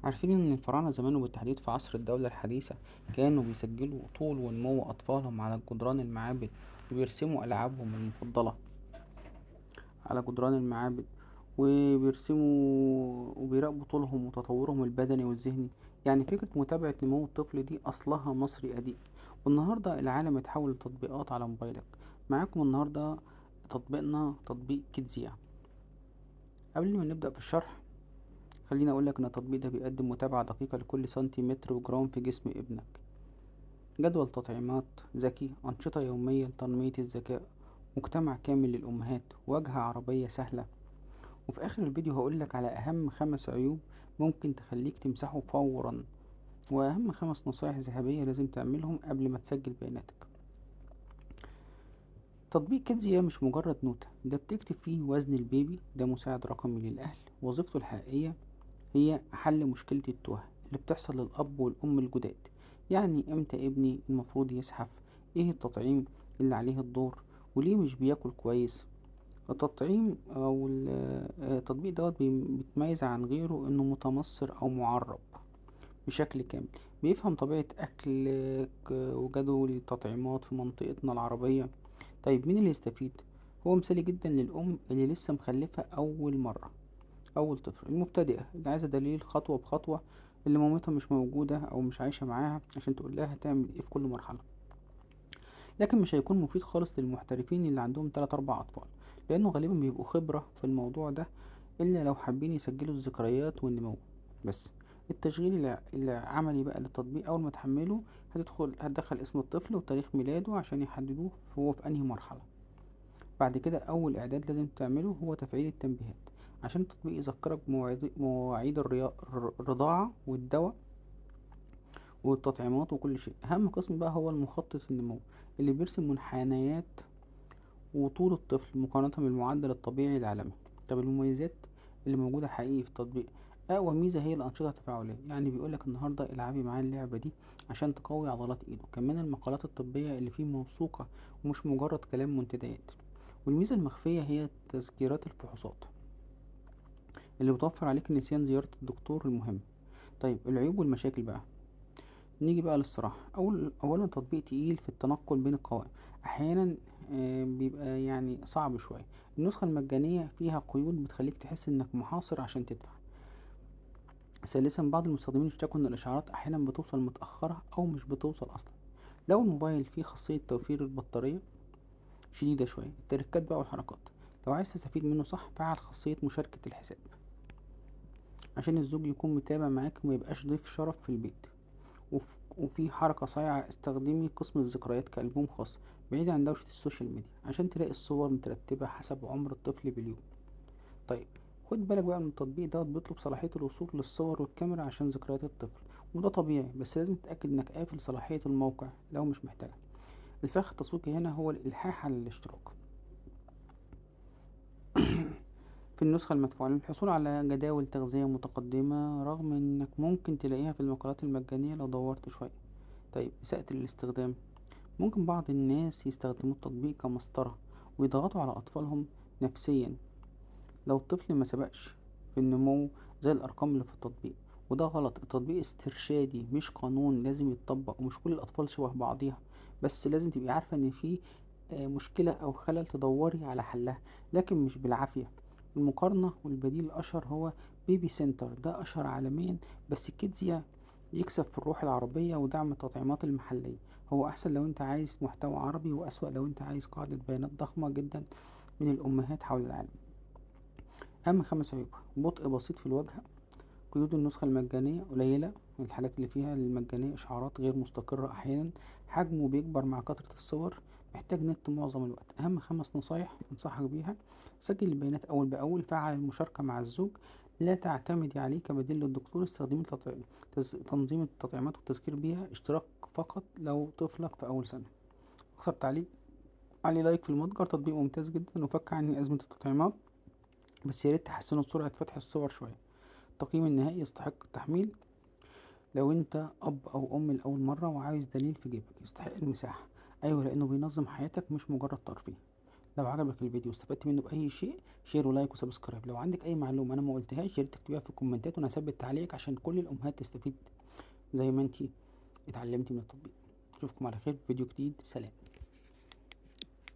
عارفين ان الفراعنة زمان وبالتحديد في عصر الدولة الحديثة كانوا بيسجلوا طول ونمو اطفالهم على جدران المعابد، وبيرسموا العابهم المفضلة على جدران المعابد، وبيرسموا وبيراقبوا طولهم وتطورهم البدني والذهني. يعني فكرة متابعة نمو الطفل دي أصلها مصري قديم، والنهاردة العالم اتحول لتطبيقات على موبايلك. معاكم النهاردة تطبيقنا تطبيق كيدزيا. قبل ما نبدأ في الشرح خليني أقولك إن التطبيق ده بيقدم متابعة دقيقة لكل سنتيمتر وجرام في جسم ابنك، جدول تطعيمات ذكي، أنشطة يومية لتنمية الذكاء، مجتمع كامل للأمهات، واجهة عربية سهلة. وفي آخر الفيديو هقولك على أهم 5 عيوب ممكن تخليك تمسحه فورا، وأهم 5 نصائح ذهبية لازم تعملهم قبل ما تسجل بياناتك. تطبيق كيدزيا مش مجرد نوتة، ده بتكتب فيه وزن البيبي، ده مساعد رقمي للأهل. وظيفته الحقيقية هي حل مشكلة التوه اللي بتحصل للأب والأم الجداد. يعني امتى ابني المفروض يزحف، ايه التطعيم اللي عليه الدور، وليه مش بياكل كويس. التطعيم او التطبيق دوت بيتميز عن غيره انه متمصر او معرب بشكل كامل، بيفهم طبيعة اكلك وجدول التطعيمات في منطقتنا العربية. طيب مين اللي يستفيد؟ هو مثالي جدا للأم اللي لسه مخلفة أول مرة، أول طفل، المبتدئة اللي عايزة دليل خطوة بخطوة، اللي مامتها مش موجودة أو مش عايشة معاها عشان تقول لها تعمل إيه في كل مرحلة. لكن مش هيكون مفيد خالص للمحترفين اللي عندهم 3-4 أطفال، لأنه غالبا بيبقوا خبرة في الموضوع ده، إلا لو حابين يسجلوا الذكريات والنمو بس. التشغيل العملي بقى للتطبيق، أول ما تحمله هتدخل اسم الطفل وتاريخ ميلاده عشان يحددوه هو في أنهي مرحلة. بعد كده أول إعداد لازم تعمله هو تفعيل التنبيهات عشان التطبيق يذكرك بمواعيد الرضاعة والدواء والتطعيمات وكل شيء. أهم قسم بقى هو المخطط النمو اللي بيرسم منحنيات وطول الطفل مقارنة بالمعدل الطبيعي العالمي. طب المميزات اللي موجودة حقيقي في التطبيق، أقوى ميزة هي الأنشطة التفاعلية. يعني بيقولك النهاردة العبي معاه اللعبة دي عشان تقوي عضلات إيده. كمان المقالات الطبية اللي فيه موثوقة ومش مجرد كلام منتديات. والميزة المخفية هي تذكيرات الفحوصات اللي بتوفر عليك نسيان زيارة الدكتور المهم. طيب العيوب والمشاكل بقى، نيجي بقى للصراحة. أولا تطبيق تقيل في التنقل بين القوائم، أحيانا بيبقى يعني صعب شوية. النسخة المجانية فيها قيود بتخليك تحس إنك محاصر عشان تدفع. ثالثا بعض المستخدمين اشتكوا إن الإشعارات أحيانا بتوصل متأخرة أو مش بتوصل أصلا. لو الموبايل فيه خاصية توفير البطارية شديدة شوية. التركات بقى والحركات، لو عايز تستفيد منه صح فعل خاصية مشاركة الحساب عشان الزوج يكون متابع معاك وما يبقاش ضيف شرف في البيت. وفي حركة صايعة، استخدمي قسم الذكريات كألبوم خاص بعيد عن دوشة ال social media عشان تلاقي الصور مترتبة حسب عمر الطفل باليوم. طيب خد بالك بقى من التطبيق دوت بيطلب صلاحية الوصول للصور والكاميرا عشان ذكريات الطفل، وده طبيعي، بس لازم تتأكد انك قافل صلاحية الموقع لو مش محتاجها. الفخ التسويقي هنا هو الإلحاح على الاشتراك في النسخة المدفوعة للحصول على جداول تغذية متقدمة، رغم انك ممكن تلاقيها في المقالات المجانية لو دورت شوية. طيب إساءة الاستخدام، ممكن بعض الناس يستخدموا التطبيق كمسطرة ويضغطوا على أطفالهم نفسيا لو الطفل ما سبقش في النمو زي الأرقام اللي في التطبيق، وده غلط. التطبيق استرشادي مش قانون لازم يتطبق، ومش كل الأطفال شبه بعضيها، بس لازم تبقي عارفة إن في مشكلة أو خلل تدوري على حلها، لكن مش بالعافية. المقارنة والبديل الأشهر هو بيبي سنتر، ده أشهر عالميا، بس كيدزيا يكسب في الروح العربية ودعم التطعيمات المحلية. هو أحسن لو أنت عايز محتوى عربي، وأسوأ لو أنت عايز قاعدة بيانات ضخمة جدا من الأمهات حول العالم. أهم 5 عيوب: بطء بسيط في الواجهة، قيود النسخة المجانية قليلة، الحاجات اللي فيها المجانية إشعارات غير مستقرة أحيانا، حجمه بيكبر مع كثرة الصور، محتاج نت معظم الوقت. أهم 5 نصايح أنصحك بيها: سجل البيانات أول بأول، فعل المشاركة مع الزوج، لا تعتمدي عليه كبديل للدكتور، استخدمي تنظيم التطعيمات والتذكير بيها، اشتراك فقط لو طفلك في أول سنة. أكثر تعليق عليه like في المتجر. تطبيق ممتاز جدا وفك عني أزمة التطعيمات، بس ياريت تحسنوا سرعة فتح الصور شوية. التقييم النهائي يستحق التحميل لو انت اب او ام لأول مرة وعايز دليل في جيبك، يستحق المساحة. ايوه، لانه بينظم حياتك مش مجرد ترفيه. لو عجبك الفيديو واستفدت منه بأي شيء، share و like و subscribe. لو عندك أي معلومة أنا ما قلتهاش يا ريت تكتبيها في الكومنتات، وأنا هثبت تعليقك عشان كل الأمهات تستفيد زي ما انتي اتعلمتي من التطبيق. اشوفكم على خير في فيديو جديد. سلام.